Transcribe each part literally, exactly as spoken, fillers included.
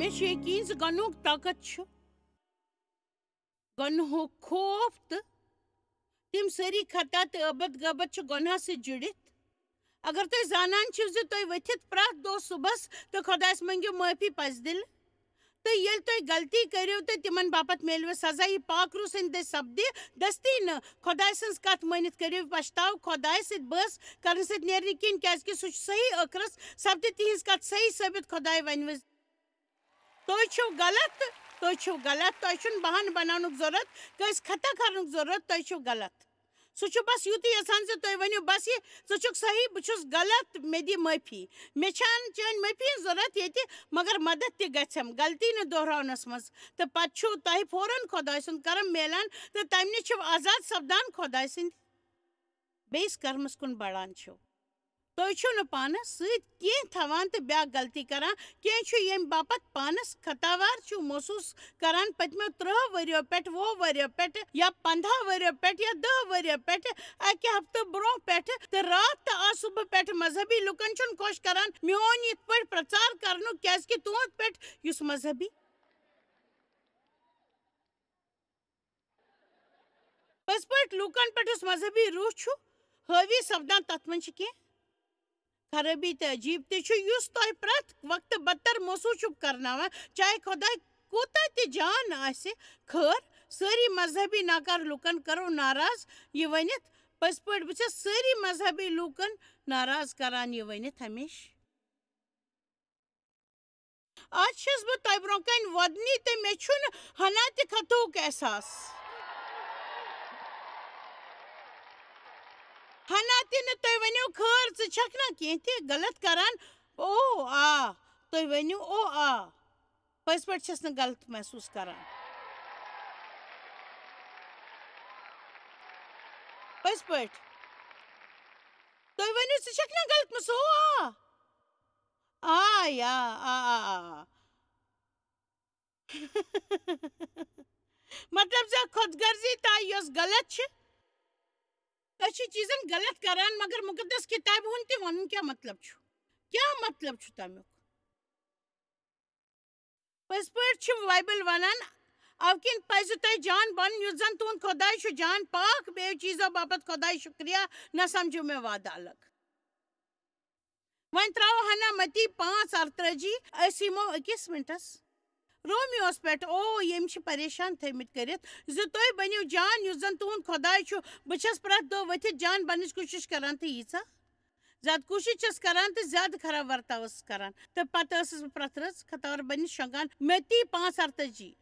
چھُ یقیٖن زِ گۄنہُک طاقت چھُ گۄنہُک خوف تہٕ تِم سٲری خطا تہٕ ٲبَت غٲبَت چھِ گۄناہ سۭتۍ جُڑِتھ۔ اگر تُہۍ زانان چھِو زِ تُہۍ ؤتھِتھ پرٛٮ۪تھ دۄہ صُبحس تہٕ خۄدایَس مٔنٛگِو معٲفی پَزِ دِلہٕ، تہٕ ییٚلہِ تُہۍ غلطی کٔرِو تہٕ تِمن باپتھ میلوٕ سزا، یہِ پاک روح سٕنٛدِ دٔسۍ سپدِ دٔستی نہٕ۔ خۄداے سٕنٛز کتھ مٲنِتھ کٔرِو پشتاو۔ خۄدایہِ سۭتۍ بحث کرنہٕ سۭتۍ نیرِ نہٕ کِہیٖنۍ، کیازِ کہِ سُہ چھُ صحیح۔ ٲخرس سپدِ تِہنٛز کتھ صحیح ثٲبت۔ خۄداے ونہِ وۄنۍ، تُہۍ چھِو غلط تہٕ تُہۍ چھِو غلط، تۄہہِ چھُنہٕ بہانہٕ بناونُک ضروٗرت، کٲنٛسہِ خطا کرنُک ضروٗرت، تُہۍ چھِو غلط۔ سُہ چھُ بس یُتُے یژھان زِ تُہۍ ؤنِو، بس یہِ، ژٕ چھُکھ صحیح، بہٕ چھُس غلط، مےٚ دِ معٲفی۔ مےٚ چھَنہٕ چٲنۍ معٲفی ہٕنٛز ضروٗرت ییٚتہِ، مگر مدد تہِ گژھٮ۪م غلطی نہٕ دۄہراونس منٛز۔ تہٕ پتہٕ چھُو تۄہہِ فوراً خۄداے سُنٛد کرم میلان تہٕ تَمہِ نِش چھِو آزاد سپدان، خۄداے سٕنٛدِ بیٚیِس کرمس کُن بڑان چھِو۔ تُہۍ چھِو نہٕ پانس سۭتۍ کینٛہہ تھاوان تہٕ بیٛاکھ غلطی کران۔ کینٛہہ چھُ ییٚمہِ باپتھ پانس خطاوار چھِو محسوٗس کران پٔتمیو ترٕٛہ ؤرِیو پٮ۪ٹھ، وُہ ؤرِیو پٮ۪ٹھ، یا پنٛداہ ؤرِیو پٮ۪ٹھ، یا دَہ ؤرِیو پٮ۪ٹھ، اَکہِ ہفتہٕ برٛونٛہہ پٮ۪ٹھ تہٕ راتھ تہٕ آسُبہٕ پٮ۪ٹھ۔ مذہبی لُکن چھُنہٕ خۄش کران میون یِتھ پٲٹھۍ پرچار کرنُک، کیازِ کہِ تُہنٛد پٮ۪ٹھ یُس مذہبی پٔزۍ پٲٹھۍ لوٗکن پٮ۪ٹھ یُس مذہبی روح چھُ حٲوی سپدان، تتھ منٛز چھِ کینٛہہ خرٲبی تہٕ عجیٖب تہِ چھُ، یُس تۄہہِ پرٛٮ۪تھ وقتہٕ بدتر محسوٗس چھُ کرناوان، چاہے خۄداے کوٗتاہ تہِ جان آسہِ۔ خٲر، سٲری مذہبی ناکار لوٗکن کرو ناراض یہِ ؤنِتھ، پٔزۍ پٲٹھۍ، بہٕ چھَس سٲری مذہبی لوٗکن ناراض کران یہِ ؤنِتھ ہمیشہٕ۔ آز چھَس بہٕ تۄہہِ برٛونٛہہ کنہِ وۄدنی تہٕ مےٚ چھُنہٕ ہنا تہِ خطہُک احساس۔ ہنا تہِ نہٕ۔ تُہۍ ؤنِو، خٲر، ژٕ چھَکھ نا کینٛہہ تہِ غلط کران؟ او آ، تُہۍ ؤنِو، او آ۔ پٔزۍ پٲٹھۍ چھَس نہٕ غلط محسوٗس کران۔ پٔزۍ پٲٹھۍ۔ تُہۍ ؤنِو، ژٕ چھَکھ نا غلط محسوٗس؟ او آ۔ آ، یا، آ، آ، آ۔ مطلب زِ خۄد غرضی تہٕ یۄس غلط چھِ، أسۍ چھِ چیٖزن غلط کران، مگر مُقدس کِتابہِ ہُنٛد تہِ وَنُن کیٛاہ مطلب چھُ؟ کیٛاہ مطلب چھُ تَمیُک؟ پٔزۍ پٲٹھۍ چھُ بایبل وَنان، اَوٕ کِنۍ پَزِ تۄہہِ جان بَنُن، یُتھ زَن تُہُنٛد خۄداے چھُ جان پاک، بیٚیو چیٖزو باپتھ خۄداے شُکریہ، نہ سَمجھِو مےٚ وعدٕ الگ۔ وۄنۍ ترٛاوو ہنا متی پانٛژھ ارتٲجی، أسۍ یِمو أکِس مِنٹَس۔ رومیوس پٮ۪ٹھ، او، ییٚمۍ چھِ پریشان تھٲومٕتۍ کٔرِتھ زِ تُہۍ بٔنِو جان، یُس زَن تُہُنٛد خۄداے چھُ۔ بہٕ چھَس پرٛٮ۪تھ دۄہ ؤتھِتھ جان بَننٕچ کوٗشِش کران، تہٕ ییٖژاہ زیادٕ کوٗشِش چھَس کران، تہٕ زیادٕ خراب ورتاو ٲسٕس کران۔ تہٕ پَتہٕ ٲسٕس بہٕ پرٛٮ۪تھ رٲژ خطاوار بٔنِتھ شۄنٛگان۔ متی پانٛژھ ارتٲجی۔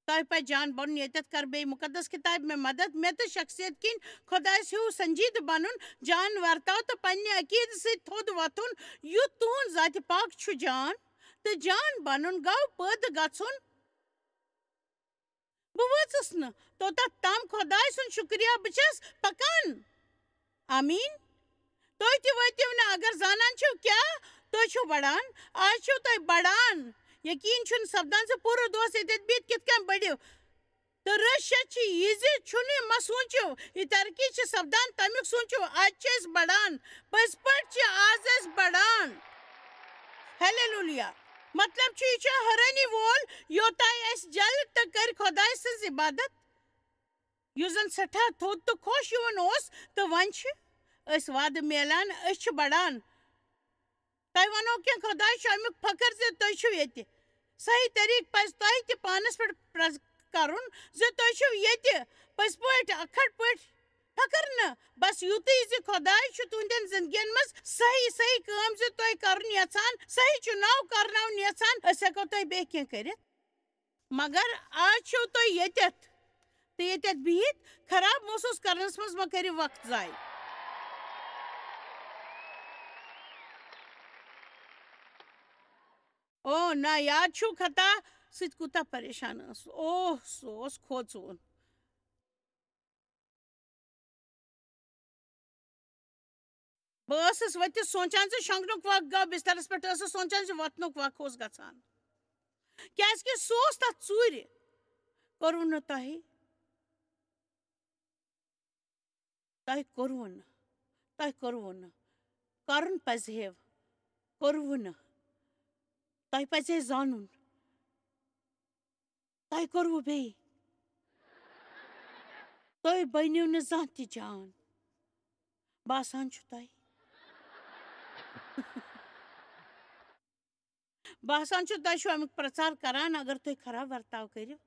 تۄہہِ پَزِ جان بَنُن، ییٚتٮ۪تھ کَرٕ بیٚیہِ مُقدس کِتابہِ مےٚ مدد۔ مےٚ تہٕ شخصیت کِنۍ خۄدایَس ہیوٗ سنجیدٕ بَنُن، جان ورتاو تہٕ پننہِ عقیٖدٕ سۭتۍ تھوٚد وۄتھُن، یُتھ تُہُنٛد ذاتِ پاک چھُ جان تہٕ جان بَنُن گوٚو پٲدٕ گژھُن۔ بہٕ وٲژٕس نہٕ توٚتتھ تام خۄداے سُنٛد شُکریہ، بہٕ چھَس پَکان۔ آمیٖن۔ تُہۍ تہِ وٲتِو نہٕ، اگر زانان چھِو کیٛاہ، تُہۍ چھِو بڑان، آز چھِو تُہۍ بڑان۔ یقیٖن چھُنہٕ سپدان زِ پوٗرٕ دۄہس ییٚتٮ۪تھ بِہِتھ کِتھ کٔنۍ بٔڑِو۔ تہٕ رٲشِیَت چھِ یہِ زِ چھُنہٕ مہ سوٗنٛچِو، یہِ ترقی چھِ سپدان، تَمیُک سوٗنٛچِو، آز چھِ أسۍ بڑان۔ پٔزۍ پٲٹھۍ چھِ آز أسۍ بڑان۔ ہیلیلویا۔ مطلب چھُ، یہِ چھُ حٲرٲنی وول، یوتام اَسہِ جل تہٕ کٔرۍ خۄداے سٕنٛز عبادت۔ یُس زن سٮ۪ٹھاہ تھوٚد تہٕ خۄش یِوُن اوس، تہٕ وۄنۍ چھِ أسۍ وعدٕ میلان، أسۍ چھِ بڑان۔ تۄہہِ وَنو کینٛہہ، خۄداے چھُ اَمیُک فخر زِ تُہۍ چھِو ییٚتہِ۔ صحیح طریٖقہٕ پَزِ تۄہہِ تہِ پانَس پٮ۪ٹھ پرٛز-، کَرُن زِ تُہۍ چھِو ییٚتہِ۔ پٔزۍ پٲٹھۍ، اَکھَٹ پٲٹھۍ فخر نہٕ، بس یُتُے زِ خۄداے چھُ تُہنٛدٮ۪ن زِندگِین منٛز صحیح، صحیح کٲم زِ تُہۍ کَرُن یَژھان، صحیح چُناو کَرناوُن یَژھان۔ أسۍ ہٮ۪کو تۄہہِ بیٚیہِ کینٛہہ کٔرِتھ۔ مگر آز چھِو تُہۍ ییٚتٮ۪تھ تہٕ ییٚتٮ۪تھ بِہِتھ خراب محسوٗس کرنس منٛز مہ کٔرِو وقت ضایع۔ او نہ، یاد چھُو خطا سۭتۍ کوٗتاہ پریشان ٲس؟ اوہ، سُہ اوس کھوژوُن۔ بہٕ ٲسٕس ؤتھِتھ سونٛچان زِ شۄنٛگنُک وق گوٚو، بسترس پٮ۪ٹھ ٲسٕس سونٛچان زِ وۄتھنُک وق اوس گژھان۔ کیٛازِ کہِ سُہ اوس تتھ ژوٗرِ۔ کوٚروٕ نہٕ تۄہہِ؟ تۄہہِ کوٚروٕ نہٕ۔ تۄہہِ کوٚروٕ نہٕ۔ کرُن پزِ ہے۔ کوٚروٕ نہٕ۔ تۄہہِ پَزِ ہے زانُن، تۄہہِ کوٚروٕ بیٚیہِ؟ تُہۍ بٔنِو نہٕ زانٛہہ تہِ جان۔ باسان چھُ تۄہہِ۔ باسان چھُ تۄہہِ چھُو اَمیُک پرٛچار کران، اگر تُہۍ خراب ورتاو کٔرِو۔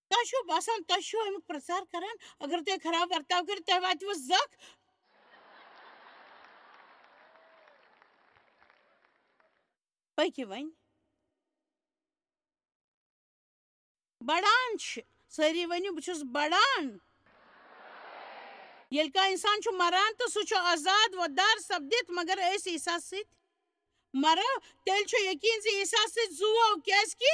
تۄہہِ چھُو باسان، تۄہہِ چھُو اَمیُک پرٛچار کران، اگر تُہۍ خراب ورتاو کٔرِو، تۄہہِ واتِوٕ زَکھ۔ پٔکِو وۄنۍ۔ بڑان چھِ۔ سٲری ؤنِو، "بہٕ چھُس بڑان۔" ییٚلہِ کانٛہہ اِنسان چھُ مران تہٕ سُہ چھُ آزاد وۄدار سپدِتھ، مگر أسۍ عیسیٰ سۭتۍ مرو، تیٚلہِ چھُ یقیٖن زِ عیسیٰ سۭتۍ زُوو، کیٛازِ کہِ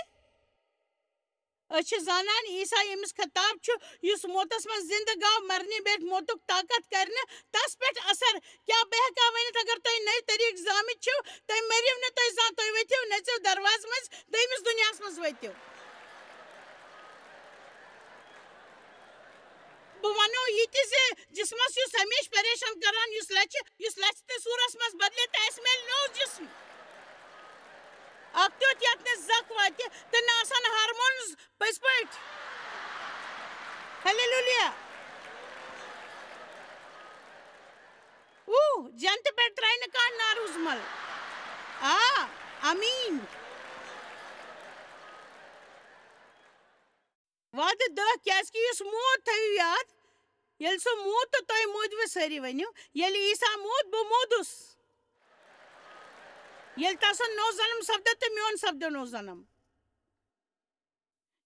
أسۍ چھِ زانان، عیسیٰ ییٚمِس خطاب چھُ، یُس موتس منٛز زِندٕ گوٚو، مرنہِ بیٹھ موتُک طاقت کرِ نہٕ تس پٮ۪ٹھ اثر۔ کیٛاہ بہٕ ہٮ۪کا ؤنِتھ، اگر تُہۍ نٔوۍ طریٖقہٕ زامٕتۍ چھِو، تُہۍ مٔرِو نہٕ، تُہۍ زانٛہہ، تُہۍ ؤتھِو، نٔژِو دروازٕ مٔنٛزۍ، دوٚیمِس دُنیاہس منٛز وٲتِو۔ بہٕ وَنو یہِ تہِ زِ جسمس یُس ہمیشہِ پریشان کران، یُس لَژھِ، یُس لَژھِ تہٕ سوٗرس منٛز بدلہِ تہٕ اَسہِ میلہِ نوٚو جسم۔ اکھ تیُتھ یَتھ نہٕ زَکھ واتہِ تہٕ نہ آسن ہارمونز۔ پٔزۍ پٲٹھۍ۔ ہلیلویا۔ اوٗ، جنتہٕ پٮ۪ٹھ ترٛایہِ نہٕ کانٛہہ ناروٗز مل۔ آ، آمیٖن۔ وعدٕ دَہ، کیٛازِ کہِ یُس موٗد، تھٲیِو یاد، ییٚلہِ سُہ موٗد تہٕ تُہۍ موٗدوٕ، سٲری ؤنِو، ییٚلہِ عیسیٰ موٗد، بہٕ موٗدُس۔ ییٚلہِ تَسُنٛد نوٚو جنم سپدیو تہٕ میون سپدیو نوٚو جنم۔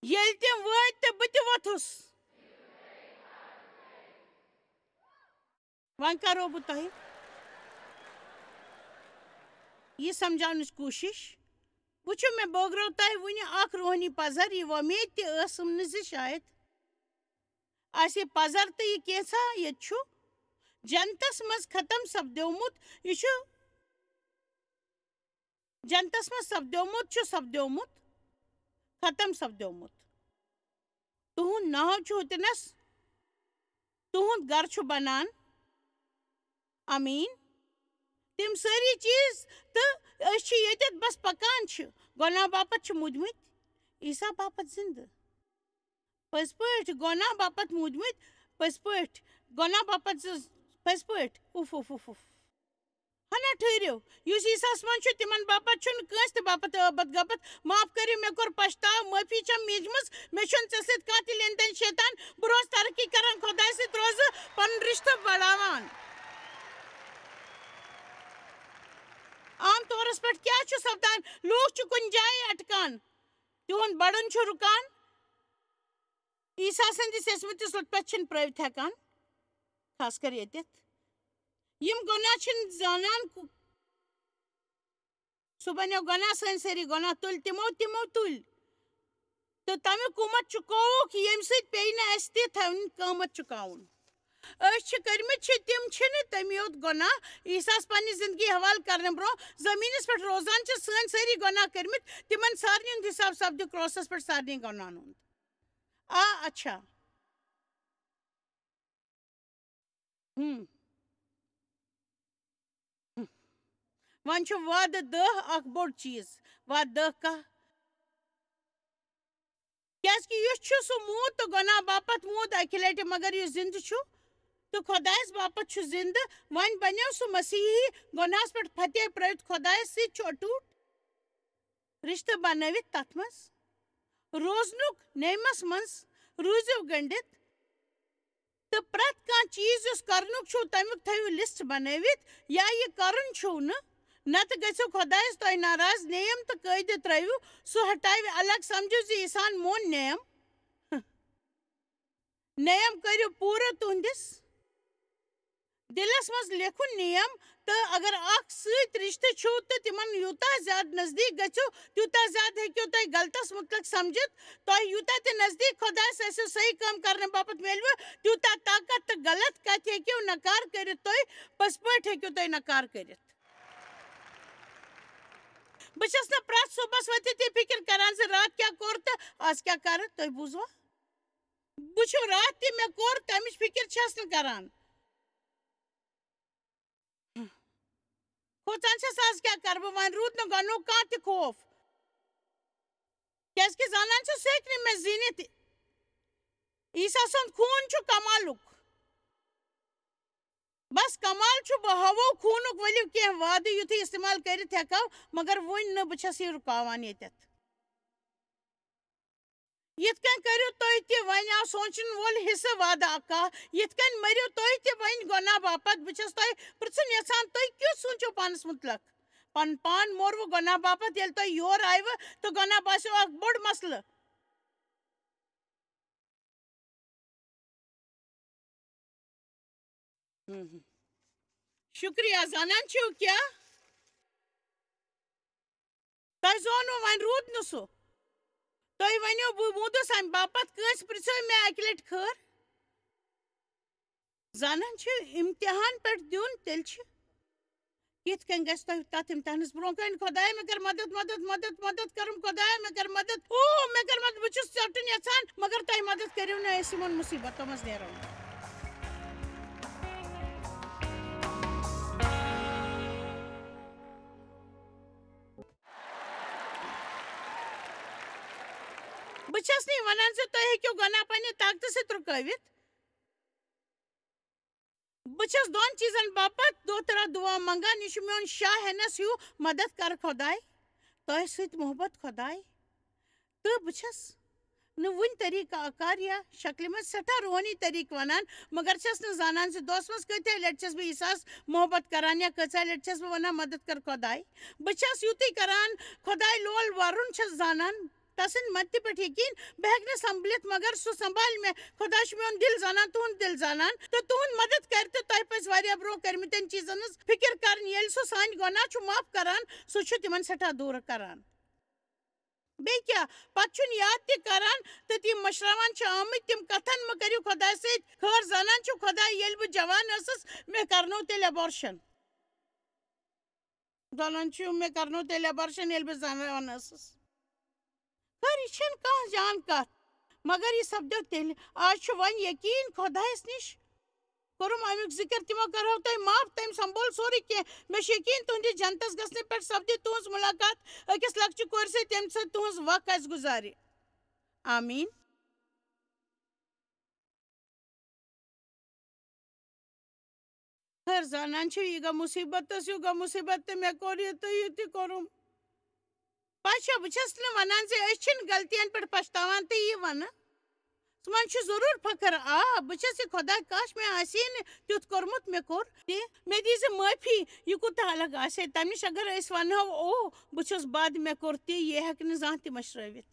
ییٚلہِ تِم وٲتۍ تہٕ بہٕ تہِ ووٚتھُس۔ وۄنۍ کرو بہٕ تۄہہِ یہِ سمجھاونٕچ کوٗشِش۔ وٕچھِو، مےٚ بٲگرٲو تۄہہِ وُنہِ اکھ روحٲنی پزر، یہِ وۄمید تہِ ٲسٕم نہٕ زِ شاید آسہِ یہِ پزر تہٕ یہِ کینٛژھا ییٚتہِ چھُ جنتس منٛز ختم سپدیومُت۔ یہِ چھُ جنتس منٛز سپدیومُت، چھُ سپدیومُت، ختم سپدیومُت۔ تُہُنٛد ناو چھُ ہُتنَس، تُہُنٛد گرٕ چھُ بنان۔ آمیٖن۔ تِم سٲری چیٖز تہٕ أسۍ چھِ ییٚتٮ۪تھ بس پکان چھِ۔ گۄناہ باپتھ چھِ مُدمٕتۍ، عیسیٰ باپتھ زِندٕ۔ پٔزۍ پٲٹھۍ گۄناہ باپتھ مُدمٕتۍ، پٔزۍ پٲٹھۍ گۄناہ باپتھ زِ-، پٔزۍ پٲٹھۍ۔ اُف، اُف، اُف، اُف۔ ہنا ٹھٔہرِو، یُس عیسیٰ ہَس منٛز چھُ، تِمن باپتھ چھُنہٕ کٲنٛسہِ تہِ باپتھ عٲبت غٲبت۔ معاف کٔرِو، مےٚ کوٚر پچھتاو، معٲفی چھم میٖجمٕژ، مےٚ چھُنہٕ ژےٚ سۭتۍ کانٛہہ تہِ لین دین۔ شیطان، بہٕ روزٕ ترقی کران، خۄدایہِ سۭتۍ روزٕ پنُن رشتہٕ بڑاوان۔ عام طورس پٮ۪ٹھ کیٛاہ چھُ سپدان؟ لوٗکھ چھِ کُنہِ جایہِ اٹکان، تِہُنٛد بڑُن چھُ رُکان۔ عیسیٰ سٕنٛدِس یژمٕتِس لُطفس چھِنہٕ پرٛٲوِتھ ہٮ۪کان، خاص کر ییٚتٮ۪تھ۔ یِم گۄناہ چھِنہٕ زانان، کُ-، سُہ بنیو گۄناہ، سٲنۍ سٲری گۄناہ تُلۍ تِمو، تِمو تُلۍ۔ تہٕ تَمیُک قۭمت چُکووُکھ، ییٚمہِ سۭتۍ پیٚیہِ نہٕ اَسہِ تہِ تھاوُن قۭمت چُکاوُن۔ أسۍ چھِ کٔرمٕتۍ چھِ، تِم چھِنہٕ تَمی یوت گۄناہ۔ عیسیٰ ہَس پننہِ زندگی حوالہٕ کرنہٕ برونٛہہ زٔمیٖنَس پٮ۪ٹھ روزان چھِ سٲنۍ سٲری گۄناہ کٔرمٕتۍ، تِمن سارنٕے ہُنٛد حساب سپدِ کراسس پٮ۪ٹھ سارنٕے گۄناہن ہُنٛد۔ آ، اچھا۔ ہم۔ وۄنۍ چھُ وعدٕ دَہ اکھ بوٚڑ چیٖز۔ وعدٕ دَہ کاہ؟ کیٛازِ کہِ یُس چھُ سُہ موٗد تہٕ گۄناہ باپتھ موٗد اَکہِ لٹہِ، مگر یُس زِندٕ چھُ تہٕ خۄدایَس باپتھ چھُ زِندٕ، وۄنۍ بنیو سُہ مسیحی، گۄناہَس پٮ۪ٹھ فتح پرٲوِتھ خۄدایَس سۭتۍ چھُ اٹوٗٹ رشتہٕ بنٲوِتھ تتھ منٛز روزنُک نیمس منٛز روٗزِو گٔنڈِتھ۔ تہٕ پرٛٮ۪تھ کانٛہہ چیٖز یُس کرنُک چھُو، تَمیُک تھٲیِو لسٹ بنٲوِتھ، یا یہِ کرُن چھُو نہٕ، نتہٕ گژھِو خۄدایس تۄہہِ ناراض۔ نیم تہٕ قٲیدٕ ترٲوِو، سُہ ہٹاوِ الگ، سمجھِو زِ انسان مون نیم۔ نیم کٔرِو پوٗرٕ تُہنٛدِس دِلس منٛز لیکھُن نیم، تہٕ اگر اکھ سۭتۍ رشتہٕ چھُو تہٕ تِمن یوٗتاہ زیادٕ نزدیٖک گژھِو، تیوٗتاہ زیادٕ ہیٚکِو تُہۍ غلطس مُتعلق سمجھِتھ۔ تۄہہِ یوٗتاہ تہِ نزدیٖک خۄدایس ٲسِو صحیح کٲم کرنہٕ باپتھ میلوٕ، تیوٗتاہ طاقت تہٕ غلط کتھِ ہیٚکِو نکار کٔرِتھ۔ تُہۍ پٔزۍ پٲٹھۍ ہیٚکِو تُہۍ نکار کٔرِتھ۔ بہٕ چھَس نہٕ پرٛٮ۪تھ صُبحس ؤتھِتھ یہِ فِکر کران زِ راتھ کیٛاہ کوٚر تہٕ از کیٛاہ کرٕ۔ تُہۍ بوٗزوا؟ بہٕ چھُ راتھ تہِ مےٚ کوٚر، تَمِچ فِکر چھَس نہٕ کران۔ کھوژان چھَس، آز کیٛاہ کَرٕ بہٕ؟ وۄنۍ روٗد نہٕ گۄنہُک کانٛہہ تہِ خوف، کیٛازِکہِ زانان چھَس، سُہ ہیٚکہِ نہٕ مےٚ زیٖنِتھ۔ عیسیٰ سُنٛد خوٗن چھُ کمالُک۔ بس کمال چھُ، بہٕ ہاوو خوٗنُک ؤلِو کینٛہہ وعدٕ یُتھُے استعمال کٔرِتھ ہٮ۪کو، مگر وُنہِ نہٕ، بہٕ چھَس یہِ رُکاوان ییٚتٮ۪تھ۔ یِتھ کٔنۍ کٔرِو تُہۍ تہِ، وۄنۍ آو سونٛچن وول حصہٕ وعدٕ اکا، یِتھ کٔنۍ مٔرِو تُہۍ تہِ وۄنۍ گۄناہ باپتھ۔ بہٕ چھَس تۄہہِ پرٛژھُن یژھان، تُہۍ کیُتھ سوٗنٛچِو پانَس مُتعلق؟ پَنُن پان موروٕ گۄناہ باپتھ، ییٚلہِ تۄہہِ یور آیوٕ تہٕ گۄناہ باسیو اکھ بوٚڑ مسلہٕ۔ ہم۔ شُکریہ، زانان چھِو کیٛاہ؟ تۄہہِ زونوٕ وۄنۍ روٗد نہٕ سُہ۔ تۄہہِ ؤنِو، بہٕ موٗدُس اَمہِ باپتھ، کٲنٛسہِ پرٛژھٲے مےٚ اَکہِ لَٹہِ خٲر؟ زانان چھِو، اِمتِحان پٮ۪ٹھ دیُن، تیٚلہِ چھِ کِتھ کٔنۍ گژھِ تۄہہِ تَتھ اِمتِحانَس برٛونٛہہ کَنہِ، خۄدایا، مےٚ کَر مدد، مدد، مدد، مدد کَرُم، خۄدایا، مےٚ کَر مدد، او، مےٚ کَر مدد، بہٕ چھُس ژَٹُن یَژھان، مگر تۄہہِ مدد کٔرِو نہٕ أسۍ یِمَن مُصیٖبتو منٛز نیرُن۔ بہٕ چھَس نہٕ یہِ وَنان زِ تُہۍ ہیٚکِو گۄناہ پنٛنہِ طاقتہٕ سۭتۍ رُکٲوِتھ۔ بہٕ چھَس دۄن چیٖزن باپتھ دۄہ تہٕ راتھ دُعا منٛگان۔ یہِ چھُ میون شاہ ہٮ۪نَس ہیوٗ، مدد کر خۄداے، تۄہہِ سۭتۍ محبت خۄداے۔ تہٕ بہٕ چھَس نہٕ وُنہِ طریٖقہٕ آکار یا شکلہِ منٛز سٮ۪ٹھاہ روحٲنی طریٖقہٕ وَنان، مگر چھَس نہٕ زانان زِ دۄہَس منٛز کۭتیٛاہ لَٹہِ چھَس بہٕ عیسیٰ ہَس محبت کران یا کۭژاہ لَٹہِ چھَس بہٕ وَنان، مدد کر خۄداے۔ بہٕ چھَس یُتُے کران، خۄداے لول وَرُن چھَس زانان، تسٕنٛدِ مدتہِ پٮ۪ٹھ یقین، بہٕ ہٮ۪کہٕ نہٕ سنبھلِتھ، مگر سُہ سنبھالہِ مےٚ۔ خۄداے چھُ میون دِل زانان، تُہُنٛد دِل زانان، تہٕ تُہُنٛد مدد کرِ تہٕ تۄہہِ پزِ واریاہ برونٛہہ کٔرمٕتٮ۪ن چیٖزن ہٕنٛز فِکر کرٕنۍ۔ ییٚلہِ سُہ سانہِ گۄناہ چھُ معاف کران، سُہ چھُ تِمن سٮ۪ٹھاہ دوٗر کران۔ بیٚیہِ کیٛاہ، پتہٕ چھُنہٕ یاد تہِ کران، تہٕ تِم مٔشراوان چھِ آمٕتۍ، تِم کتھن مہٕ کٔرِو خۄدایہِ سۭتۍ۔ خٲر زانان چھُ خۄداے، ییٚلہِ بہٕ جوان ٲسٕس، مےٚ کرنوو تیٚلہِ abortion۔ دَپان چھُ، مےٚ کرنوو تیٚلہِ abortion، ییٚلہِ بہٕ زنان ٲسٕس۔ خٲر، یہِ چھَنہٕ کانٛہہ جان کتھ، مگر یہِ سپدیو تیٚلہِ۔ آز چھُ وۄنۍ یقین خۄدایس نِش۔ کوٚرُم اَمیُک ذِکر، تِمو کرہو تۄہہِ معاف، تٔمۍ سنبھول سورُے کینٛہہ۔ مےٚ چھُ یقین تُہنٛدِس جنتس گژھنہٕ پٮ۪ٹھ سپدِ تُہنٛز مُلاقات أکِس لۄکچہِ کورِ سۭتۍ، تَمہِ سۭتۍ تُہنٛز وق آسہِ گُزارِ۔ آمیٖن۔ خٲر زانان چھِ، یہِ گوٚو مُصیٖبت تہٕ سُہ گوٚو مُصیٖبت تہٕ مےٚ کوٚر یہِ تہٕ یہِ تہِ کوٚرُم۔ پَتہٕ چھےٚ، بہٕ چھَس نہٕ وَنان زِ أسۍ چھِنہٕ غلطیَن پٮ۪ٹھ پَشتاوان تہٕ یہِ وَنہٕ۔ ژٕ منٛز چھُ ضروٗر فخر، آ، بہٕ چھَس یہِ خۄدا، کاش مےٚ آسہِ ہے نہٕ تیُتھ کوٚرمُت مےٚ کوٚر تہِ۔ مےٚ دیٖزِ معٲفی، یہِ کوٗتاہ الگ آسہِ ہے تَمہِ نِش اگر أسۍ وَنہو، او، بہٕ چھُس بد، مےٚ کوٚر تہِ، یہِ ہیٚکہِ نہٕ زانٛہہ تہِ مٔشرٲوِتھ۔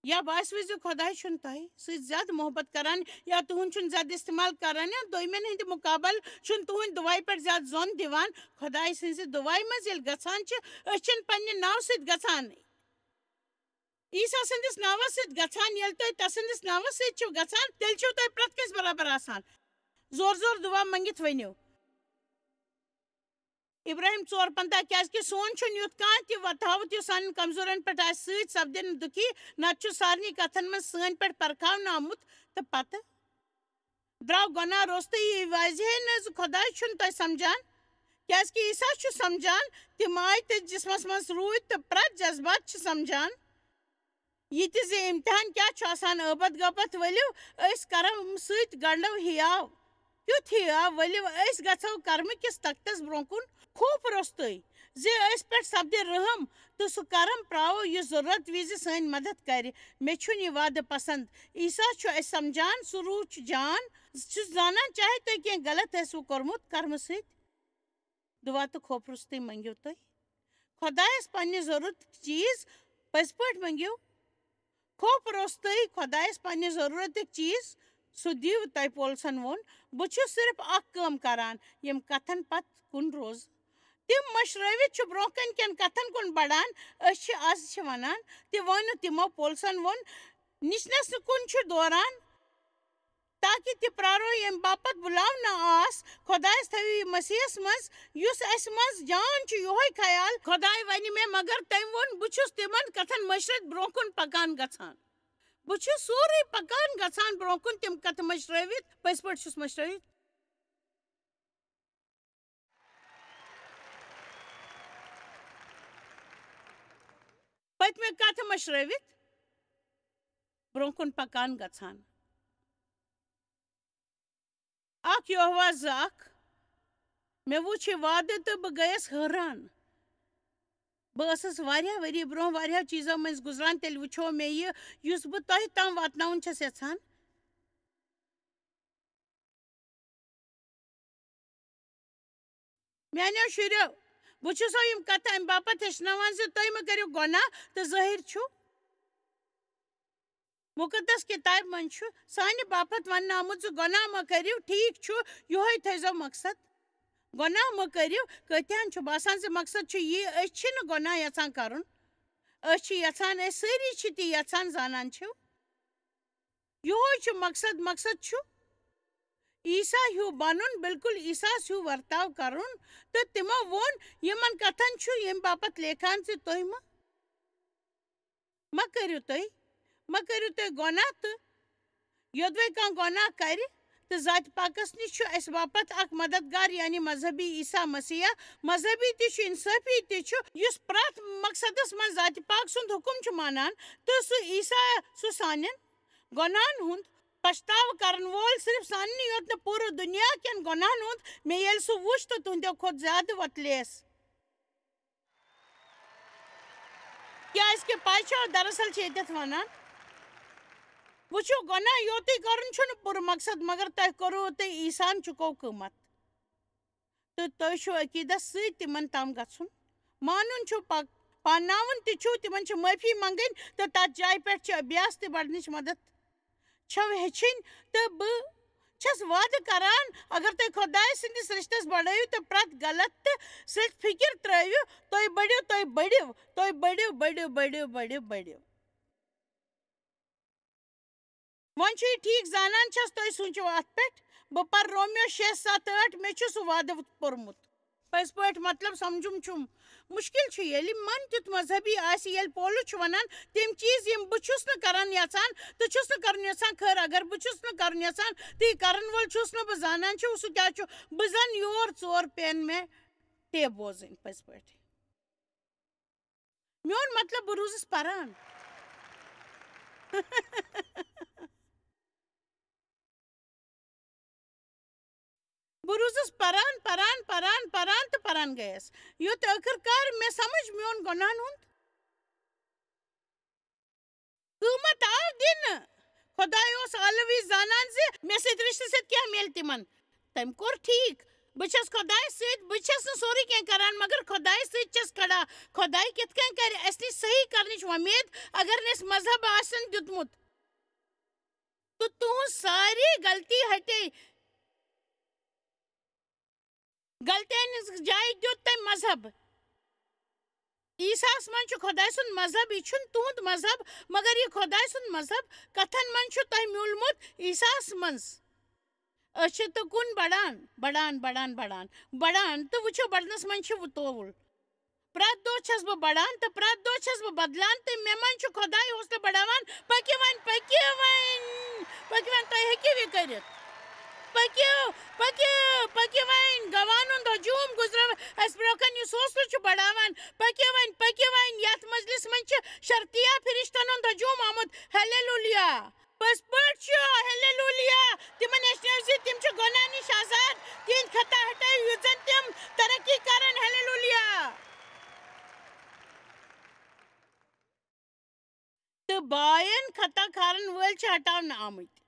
یا باسہِ وِزِ خۄداے چھُنہٕ تۄہہِ سۭتۍ زیادٕ محبت کران، یا تُہُنٛد چھُنہٕ زیادٕ استعمال کران، یا دوٚیمٮ۪ن ہٕنٛدِ مُقابل چھُنہٕ تُہٕنٛدِ دُعایہِ پٮ۪ٹھ زیادٕ زوٚن دِوان۔ خۄداے سٕنٛزِ دُعایہِ منٛز ییٚلہِ گژھان چھِ، أسۍ چھِنہٕ پننہِ ناوٕ سۭتۍ گژھانٕے۔ عیسیٰ سٕنٛدِس ناوس سۭتۍ گژھان، ییٚلہِ تُہۍ تسٕنٛدِس ناوس سۭتۍ چھِو گژھان، تیٚلہِ چھِو تُہۍ پرٛٮ۪تھ کٲنٛسہِ برابر آسان۔ زور زور دُعا منٛگِتھ ؤنِو۔ ابراہیم ژور پنٛژاہ، کیٛازِکہِ سون چھُنہٕ یُتھ کانٛہہ تہِ وۄتھاوُت یُس سانٮ۪ن کمزورن پٮ۪ٹھ آسہِ سۭتۍ سپدِ نہٕ دُکھی، نتہٕ چھُ سارنٕے کتھن منٛز سٲنۍ پٮ۪ٹھ پرکھاونہٕ آمُت۔ تہٕ پتہٕ درٛاو گۄناہ روٚستُے یہِ واضحے نہٕ زِ خۄداے چھُنہٕ تۄہہِ سمجھان، کیٛازِکہِ عیسیٰ چھُ سمجھان، تِم آے تہٕ جسمس منٛز روٗدۍ تہٕ پرٛٮ۪تھ جذبات چھِ سمجھان۔ یہِ تہِ زِ امتحان کیٛاہ چھُ آسان، ٲبت غٲبت ؤلِو، أسۍ کرم سۭتۍ گنڈو ہیاو۔ کیُتھ ہیاو؟ ؤلِو، أسۍ گژھو کرمہٕ کِس تختس برونٛہہ کُن۔ خوف روٚستُے زِ أسۍ پٮ۪ٹھ سپدِ رحم تہٕ سُہ کرم پراوو یُس ضرورت وِزِ سٲنۍ مدد کرِ۔ مےٚ چھُنہٕ یہِ وعدٕ پسند۔ عیسیٰ چھُ اَسہِ سمجھان، سُہ روح چھُ جان، سُہ چھُ زانان چاہے تۄہہِ کینٛہہ غلط آسِوٕ کوٚرمُت کرمہٕ سۭتۍ۔ دُعا تہٕ خوف روٚستُے مٔنٛگِو تُہۍ خۄدایَس پنٛنہِ ضروٗرتٕکۍ چیٖز۔ پٔزۍ پٲٹھۍ مٔنٛگِو خوف روٚستُے خۄدایَس پنٛنہِ ضروٗرتٕکۍ چیٖز، سُہ دِیِو تۄہہِ۔ پولسَن ووٚن، بہٕ چھُس صرف اَکھ کٲم کران، یِم کَتھَن پَتھ کُن روز۔ تِم مٔشرٲوِتھ چھِ برٛونٛہہ کَنہِ کٮ۪ن کَتھَن کُن بڑان۔ أسۍ چھِ آز چھِ وَنان، تہِ ووٚن تِمو۔ پولسَن ووٚن، نِچنَس کُن چھُ دوران۔ تاکہِ تہِ پرارو ییٚمہِ باپتھ بُلاونہٕ آس۔ خۄدایَس تھٲوِو یہِ مسیحَس منٛز، یُس اَسہِ منٛز جان چھُ۔ یِہوٚے خیال خۄداے وَنہِ مےٚ، مگر تٔمۍ ووٚن، بہٕ چھُس تِمَن کَتھَن مٔشرٲوِتھ برٛونٛہہ کُن پَکان گژھان۔ بہٕ چھُس سورُے پَکان گژھان برٛونٛہہ کُن، تِم کَتھٕ مٔشرٲوِتھ، پٔزۍ پٲٹھۍ چھُس مٔشرٲوِتھ۔ أتۍ مےٚ کتھٕ مٔشرٲوِتھ برونٛہہ کُن پکان گژھان۔ اکھ یوہوا زٕ اکھ۔ مےٚ وُچھ یہِ وعدٕ تہٕ بہٕ گٔیَس حٲران۔ بہٕ ٲسٕس واریاہ ؤری برونٛہہ واریاہو چیٖزو مٔنٛزۍ گُزران، تیٚلہِ وٕچھو مےٚ یہِ، یُس بہٕ تۄہہِ تام واتناوُن چھَس یَژھان۔ میٛانیو شُریو، بہٕ چھُسو یِم کَتھٕ اَمہِ باپَتھ ہیٚچھناوان زِ تُہۍ مہٕ کٔرِو گۄناہ تہٕ ظٲہِر چھُ مُقدس کِتابہِ منٛز چھُ سانہِ باپتھ وننہٕ آمُت زِ گۄناہ مہ کٔرِو، ٹھیٖک چھُ، یِہوٚے تھٲیزیو مقصد۔ گۄناہ مہ کٔرِو، کٲتِہن چھُ باسان زِ مقصد چھُ یہِ، أسۍ چھِنہٕ گۄناہ یژھان کرُن۔ أسۍ چھِ یژھان، أسۍ سٲری چھِ تی یژھان، زانان چھِو۔ یِہوٚے چھُ مقصد، مقصد چھُ عیسیٰ ہیوٗ بنُن، بالکل عیسیٰ ہس ہیوٗ ورتاو کرُن۔ تہٕ تِمو ووٚن، یِمن کتھن چھُ ییٚمہِ باپتھ لیکھان زِ تُہۍ مہ مہ کٔرِو تُہۍ، مہ کٔرِو تُہۍ گۄناہ تہٕ یوٚدوَے کانٛہہ گۄناہ کَرِ تہٕ ذاتِ پاکَس نِش چھُ اَسہِ باپتھ اَکھ مددگار، یعنی مذہبی عیسیٰ مسیح۔ مذہبی تہِ چھُ، اِنصٲفی تہِ چھُ، یُس پرٛٮ۪تھ مقصدَس منٛز ذاتِ پاک سُنٛد حُکُم چھُ مانان تہٕ سُہ عیسیٰ، سُہ سانٮ۪ن گۄناہَن ہُنٛد پَشتاو کَرَن وول، صرف سانٮ۪ن یوت نہٕ، پوٗرٕ دُنیا کٮ۪ن گۄناہَن ہُنٛد۔ مےٚ ییٚلہِ سُہ وُچھ تہٕ تُہٕنٛدیو کھۄتہٕ زیادٕ وۄتلیس۔ کیازِ کہِ پَے چھو، دراصل چھِ ییٚتٮ۪تھ وَنان، وٕچھِو، گۄناہ یوتُے کَرُن چھُنہٕ پوٗرٕ مقصد، مگر تۄہہِ کوٚروٕ تہٕ عیسیٰ ہن چُکو قۭمت۔ تہٕ تۄہہِ چھُو عقیٖدس سۭتۍ تِمن تام گژھُن۔ مانُن چھُ پا-، پاناوُن تہِ چھُو، تِمن چھِ معٲفی منٛگٕنۍ تہٕ تَتھ جایہِ پٮ۪ٹھ چھِ ابیاس تہِ بڑنٕچ مدد چھَو ہیٚچھِنۍ۔ تہٕ بہٕ چھَس وعدٕ کران، اگر تُہۍ خۄداے سٕنٛدِس رِشتَس بڑٲیِو تہٕ پرٛٮ۪تھ غلط تہٕ سٕژ فِکِر ترٛٲیِو، تُہۍ بٔڑِو، تُہۍ بٔڑِو، تُہۍ بٔڑِو، بٔڑِو، بٔڑِو، بٔڑِو، بٔڑِو۔ وۄنۍ چھُ یہِ ٹھیٖک، زانان چھَس تُہۍ سوٗنٛچِو اَتھ پٮ۪ٹھ۔ بہٕ پَرٕ رومیو شےٚ، ستھ، ٲٹھ، مےٚ چھُ سُہ وعدٕ پوٚرمُت۔ پٔزۍ پٲٹھۍ مطلب سمجھُم چھُم۔ مُشکِل چھُ، ییٚلہِ من تیُتھ مذہبی آسہِ، ییٚلہِ پولُس چھُ وَنان، تِم چیٖز یِم بہٕ چھُس نہٕ کران یَژھان تہٕ چھُس نہٕ کرُن یَژھان، خٲر، اگر بہٕ چھُس نہٕ کرُن یَژھان تہٕ یہِ کرَن وول چھُس نہٕ بہٕ زانان چھُ، سُہ کیٛاہ چھُ؟ بہٕ زَن یور ژور پین مےٚ ٹیپ بوزٕنۍ پٔزۍ پٲٹھۍ۔ میون مطلب، بہٕ روٗزٕس پران۔ بہٕ روٗزٕس پران، پران، پران، پران تہٕ پران گٔیَس، یوٚت ٲخٕر کار مےٚ سمجھ میون گۄناہن ہُنٛد قۭمت آو دِنہٕ۔ خۄداے اوس عالمی زانان زِ مےٚ سۭتۍ رِشتہٕ سۭتۍ کیٛاہ میلہِ تِمن۔ تٔمۍ کوٚر ٹھیٖک۔ بہٕ چھَس خۄدایَس سۭتۍ، بہٕ چھَس نہٕ سورُے کینٛہہ کران، مگر خۄدایَس سۭتۍ چھَس کھڑا۔ خۄداے کِتھ کٔنۍ کرِ اَسہِ نِش صحیح کرنٕچ وۄمید، اگر نہٕ اَسہِ مذہب آسن دیُتمُت؟ تہٕ تُہٕنٛز ساری غلطی ہٹے۔ غلطین ہٕنٛز جایہِ دیُت تٔمۍ مذہب۔ عیسیٰ ہَس منٛز چھُ خۄداے سُنٛد مذہب، یہِ چھُنہٕ تُہُنٛد مذہب، مگر یہِ خۄداے سُنٛد مذہب کتھن منٛز چھُ تۄہہِ میوٗلمُت عیسیٰ ہَس منٛز۔ أسۍ چھِ تہٕ کُن بڑان، بڑان، بڑان، بڑان، بڑان، تہٕ وٕچھِو، بڑنس منٛز چھِ وُتووُل۔ پرٛٮ۪تھ دۄہ چھَس بہٕ بڑان تہٕ پرٛٮ۪تھ دۄہ چھَس بہٕ بدلان، تہٕ مےٚ منٛز چھُ خۄداے حوصلہٕ بڑاوان، پٔکِو وۄنۍ، پٔکِو وۄنۍ، پٔکِو وۄنۍ، تُہۍ ہیٚکِو یہِ کٔرِتھ۔ پٔکِو، پٔکِو، پٔکِو وۄنۍ، گواہن ہُنٛد ہجوم گُزرو اَسہِ برٛونٛہہ کَنہِ، یُس حوصلہٕ چھُ بڑاوان۔ پٔکِو وۄنۍ، پٔکِو وۄنۍ، یَتھ مجلس منٛز چھِ شرطیہ فرشتن ہُنٛد ہجوم آمُت۔ ہلیلویا۔ پٔزۍ پٲٹھۍ چھُ، ہلیلویا۔ تِمن ہیٚچھنٲوۍ زِ تِم چھِ گۄناہ نِش آزاد، تِہنٛدۍ خطا ہٹٲوۍ، یُتھ زن تِم ترقی کرن۔ ہلیلویا۔ تہٕ باین خطا کھارن وٲلۍ چھِ ہٹاونہٕ آمٕتۍ۔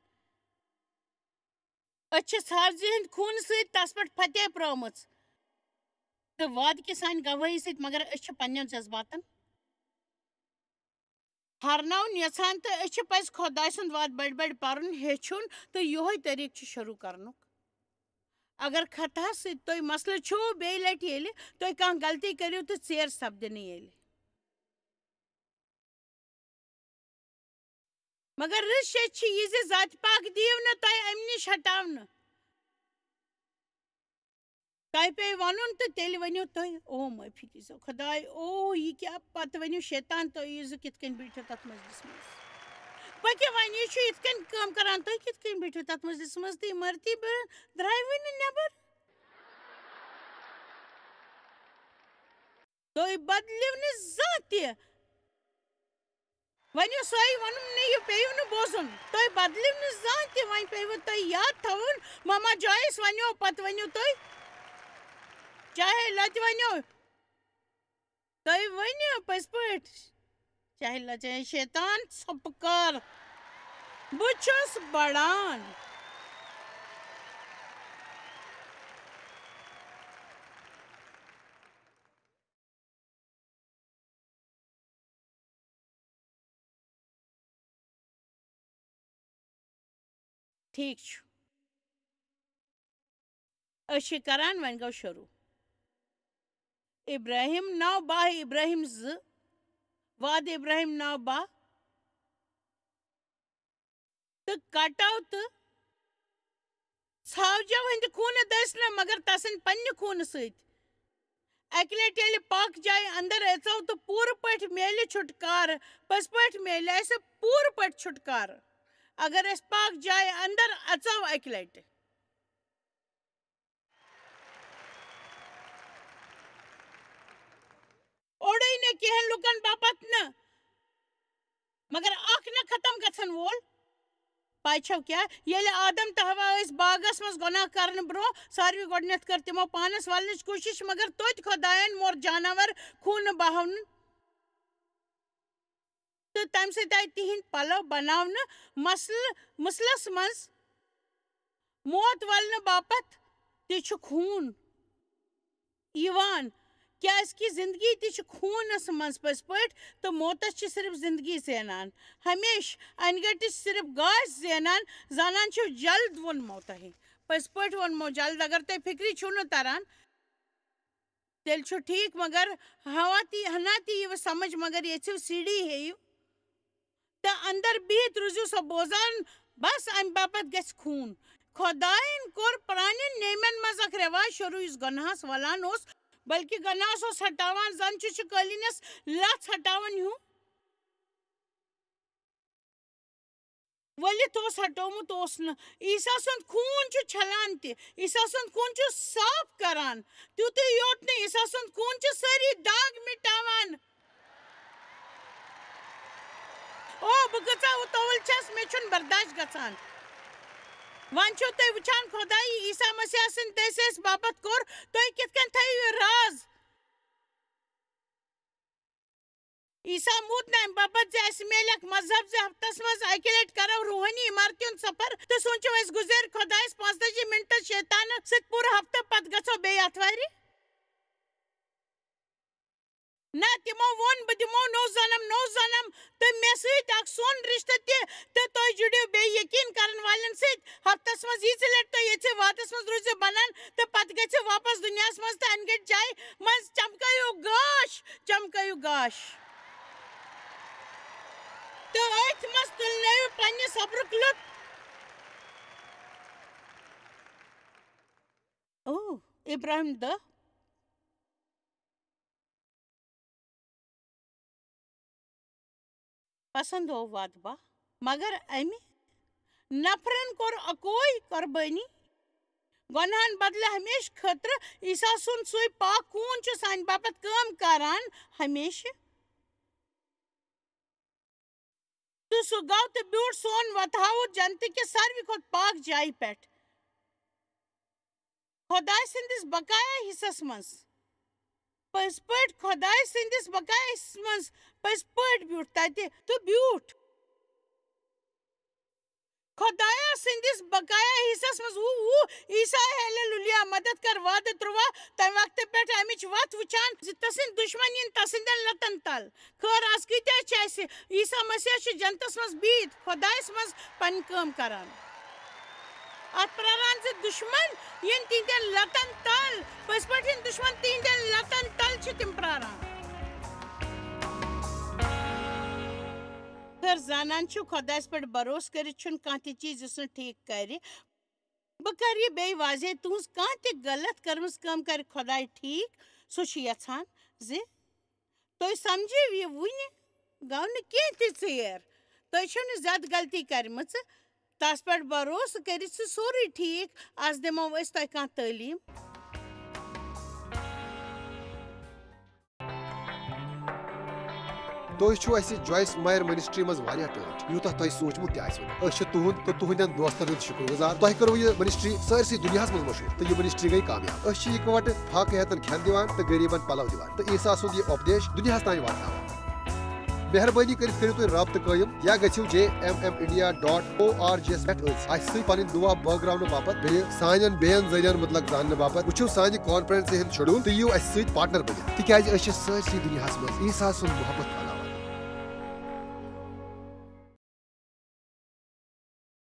أسۍ چھِ سبزی ہٕنٛدۍ خوٗنہٕ سۭتۍ تس پٮ۪ٹھ فتح پرٲومٕژ۔ تہٕ وعدٕ کہِ سانہِ گوٲہی سۭتۍ، مگر أسۍ چھِ پننٮ۪ن جذباتن ہارناوُن یژھان، تہٕ أسۍ چھِ پزِ خۄداے سُنٛد وعدٕ بڑِ بڑِ پرُن، ہیٚچھُن، تہٕ یِہوٚے طریٖقہٕ چھُ شروٗع کرنُک۔ اگر خطا سۭتۍ تۄہہِ مسلہٕ چھُو، بیٚیہِ لٹہِ ییٚلہِ تۄہہِ کانٛہہ غلطی کٔرِو تہٕ ژیر سپدِ نہٕ ییٚلہِ۔ مگر رٕژ شیٚچھ چھِ یہِ زِ ذاتِ پاک دِیِو نہٕ تۄہہِ اَمہِ نِش ہٹاونہٕ۔ تۄہہِ پیٚیہِ وَنُن تہٕ تیٚلہِ ؤنِو تُہۍ، "او معٲفی دیٖزیو خۄداے، او یہِ کیٛاہ؟" پَتہٕ ؤنِو، "شیطان، تُہۍ ییٖزِ کِتھ کٔنۍ بیٖٹھِو تَتھ مجلِس منٛز؟ پٔکِو وۄنۍ، یہِ چھُ یِتھ کٔنۍ کٲم کَران، تُہۍ کِتھ کٔنۍ بیٖٹھِو تَتھ مجلِس منٛز تہٕ یہِ مرتی بہٕ درٛاے وٕنہِ نٮ۪بر؟" تُہۍ بدلیو نہٕ زانٛہہ تہِ۔ ؤنِو سۄے وَنُن نہٕ، یہِ پیٚیِو نہٕ بوزُن۔ تُہۍ بدلیو نہٕ زانٛہہ تہِ، وۄنۍ پیٚیِوٕ تۄہہِ یاد تھاوُن، مما جایس وَنیو، پتہٕ ؤنِو تُہۍ۔ چاہے لَتہِ وَنیو، تُہۍ ؤنِو پٔزۍ پٲٹھۍ۔ چاہے لَتہِ، چاہے شیطان، ژھۄپہٕ کر۔ بہٕ چھُس بڑان۔ ٹھیٖک چھُ۔ أسۍ چھِ کران، وۄنۍ گوٚو شروٗع۔ ابراہیم نو باہ، ابراہیم زٕ، وعدٕ ابراہیم نو باہ۔ تہٕ کٹو تہٕ ژھاوجو ہٕنٛدِ خوٗنہٕ دٔسۍ نہٕ، مگر تسٕنٛدِ پننہِ خوٗنہٕ سۭتۍ۔ اَکہِ لٹہِ ییٚلہِ پاک جایہِ اندر اژو تہٕ پوٗرٕ پٲٹھۍ میلہِ چھُٹکارٕ، پٔزۍ پٲٹھۍ میلہِ اَسہِ پوٗرٕ پٲٹھۍ چھُٹکارٕ، اگر أسۍ پاک جایہِ اندر اژو اَکہِ لٹہِ۔ اوڑے نہٕ کینٛہہ لُکن باپتھ نہٕ، مگر اکھ نہٕ ختم گژھن وول۔ پاے چھو کیٛاہ؟ ییٚلہِ آدم تہٕ حوا ٲسۍ باغس منٛز گۄناہ کرنہٕ برٛونٛہہ، ساروی گۄڈٕنٮ۪تھ کٔر تِمو پانس ولنٕچ کوٗشش، مگر توتہِ خۄداین مور جانور خوٗنہٕ بہاونہٕ تہٕ تمہِ سۭتۍ آیہِ تِہنٛدۍ پلو بناونہٕ۔ مسلہٕ، مسلس منٛز موت ولنہٕ باپتھ تہِ چھُ خوٗن یِوان، کیازِ کہِ زندگی تہِ چھِ خوٗنس منٛز پٔزۍ پٲٹھۍ، تہٕ موتس چھِ صرف زندگی زینان۔ ہمیشہٕ انہِ گٔٹِس صرف گاش زینان، زانان چھِو جلد ووٚنمو تۄہہِ۔ پٔزۍ پٲٹھۍ ووٚنمو جلد، اگر تۄہہِ فکرِ چھُو نہٕ تران، تیٚلہِ چھُ ٹھیٖک، مگر ہوا تی، ہنا تی یِیوٕ سمجھ، مگر ییٚژھِو سیڑھی ہیٚیِو۔ تہٕ اندر بِہِتھ روٗزِو سۄ بوزان، بس امہِ باپتھ گژھِ خوٗن۔ خۄداین کوٚر پرانٮ۪ن نیمن منٛز اکھ رٮ۪واج شروٗع، یُس گۄناہس ولان اوس، بلکہِ گۄناہس اوس ہٹاوان، زن چھُ، چھُ قٲلیٖنس لژھ ہٹاوان ہیوٗ۔ ؤلِتھ اوس ہٹومُت اوس نہٕ۔ عیسیٰ سُنٛد خوٗن چھُ چھلان تہِ۔ عیسیٰ سُنٛد خوٗن چھُ صاف کران۔ تیُتُے یوت نہٕ، عیسیٰ سُنٛد خوٗن چھُ سٲری داغ مٹاوان۔ او، بہٕ کۭژاہ اُتٲوٕل چھَس، مےٚ چھُنہٕ برداش گژھان۔ وۄنۍ چھِو تُہۍ وٕچھان، خۄدایہِ عیسیٰ مسیح سٕنٛدِ دٔسۍ اَسہِ باپتھ کوٚر، تُہۍ کِتھ کٔنۍ تھٲیِو یہِ راز؟ عیسیٰ موٗد نہٕ اَمہِ باپتھ زِ اَسہِ میلہِ اکھ مذہب زِ ہفتس منٛز اَکہِ لٹہِ کرو روحٲنی عمارتہِ ہُنٛد سفر تہٕ سونٛچو اَسہِ گُزٲرۍ خۄدایس پانٛژتٲجی منٹس شیطانس سۭتۍ پوٗرٕ ہفتہٕ، پتہٕ گژھو بیٚیہِ آتھوارِ۔ نہ، تِمو ووٚن، "بہٕ دِمو نوٚو جنم، نوٚو جنم، تہٕ مےٚ سۭتۍ اکھ سون رشتہٕ تہِ، تہٕ تُہۍ جُڑِو بیٚیہِ یقین کرن والٮ۪ن سۭتۍ۔ ہفتس منٛز ییٖژِ لٹہِ تُہۍ ییٚژھِو واتس منٛز روٗزِو بنان، تہٕ پتہٕ گژھِو واپس دُنیاہس منٛز تہٕ انہِ گٔٹۍ جایہِ منٛز چمکٲیِو گاش، چمکٲیِو گاش۔ تہٕ أتھۍ منٛز تُلنٲیِو پننہِ صبرُک لُطف۔" او، ابراہیم دہ۔ پسند ہو وعدٕ با، مگر امہِ نفرن کوٚر اکوے قربٲنی۔ گۄنہن بدلہٕ ہمیشہٕ خٲطرٕ عیسیٰ سُنٛد سُے پاک خوٗن چھُ سانہِ باپتھ کٲم کران ہمیشہٕ۔ تہٕ سُہ گوٚو تہٕ بیوٗٹھ سون وۄتہٕ ہاوُت جنتہٕ کِس ساروی کھۄتہٕ پاک جایہِ پٮ۪ٹھ۔ خۄداے سٕنٛدِس بقایا حصس منٛز۔ پٔزۍ پٲٹھۍ خۄداے سٕنٛدِس بقایا حصس منٛز پٔزۍ پٲٹھۍ بیوٗٹھ تتہِ تہٕ بیوٗٹھ۔ خۄدایا سٕنٛدِس بقایا حصس منٛز وُہ، وُہ، عیسیٰ، ہیلیلویا، مدد کر وعدٕ تُرٛواہ، تمہِ وقتہٕ پٮ۪ٹھ امِچ وتھ وٕچھان زِ تسٕنٛدۍ دُشمن یِن تسٕنٛدٮ۪ن لتن تل۔ خٲر، از کۭتیٛاہ چھِ اَسہِ؟ عیسیٰ مسیح چھُ جنتس منٛز بِہِتھ خۄدایس منٛز پنٕنۍ کٲم کران۔ اتھ پراران زِ دُشمن یِن تِہنٛدٮ۪ن لتن تل۔ پٔزۍ پٲٹھۍ یِن دُشمن تِہنٛدٮ۪ن لتن تل، چھِ تِم پراران۔ خٲر، زانان چھِو، خۄدایس پٮ۪ٹھ بھروسہٕ کٔرِتھ چھُنہٕ کانٛہہ تہِ چیٖز یُس نہٕ ٹھیٖک کرِ۔ بہٕ کرٕ یہِ بیٚیہِ واضح، تُہنٛز کانٛہہ تہِ غلط کٔرمٕژ کٲم کرِ خۄداے ٹھیٖک، سُہ چھُ یژھان زِ تُہۍ سمجھِو یہِ وُنہِ گوٚو نہٕ کینٛہہ تہِ ژیر۔ تُہۍ چھِو نہٕ زیادٕ غلطی کٔرمٕژ۔ تس پٮ۪ٹھ بھروسہٕ کٔرِتھ چھُ سورُے ٹھیٖک۔ از دِمو أسۍ تۄہہِ کانٛہہ تعلیٖم۔ تُہۍ چھِو اَسہِ جویس مایر منسٹری منٛز واریاہ ٹٲٹھۍ، یوٗتاہ تۄہہِ سوٗنٛچمُت تہِ آسِوٕ نہٕ۔ أسۍ چھِ تُہُنٛد تہٕ تُہٕنٛدٮ۪ن دوستن ہُنٛد شُکر گُزار۔ تۄہہِ کٔروٕ یہِ منسٹری سٲرسٕے دُنیاہَس منٛز مشہوٗر تہٕ یہِ منسٹری گٔے کامیاب۔ أسۍ چھِ یِکوَٹہٕ فاقہٕ ہیتن کھٮ۪ن دِوان تہٕ غریٖبن پلو دِوان تہٕ عیسیٰ سُنٛد یہِ اُپدیش دُنیاہَس تام واتناوان۔ مہربٲنی کٔرِتھ کٔرِو تُہۍ رابطہٕ قٲیِم یا گٔژھِو J M M India dot O R G یَس پٮ۪ٹھ أسۍ اَسہِ سۭتۍ پنٕنۍ دُعا بٲگراونہٕ باپتھ، بیٚیہِ سانٮ۪ن بیٚین ذٔریعن مُتعلق زاننہٕ باپتھ۔ وٕچھِو سانہِ کانفرنسہِ ہُنٛد شیڈول تہٕ یِیِو اَسہِ سۭتۍ پارٹنر بٔنِتھ، تِکیازِ أسۍ چھِ سٲرسٕے دُنیاہَس منٛز عیسیٰ سُنٛد محبت پھٔہلاوان۔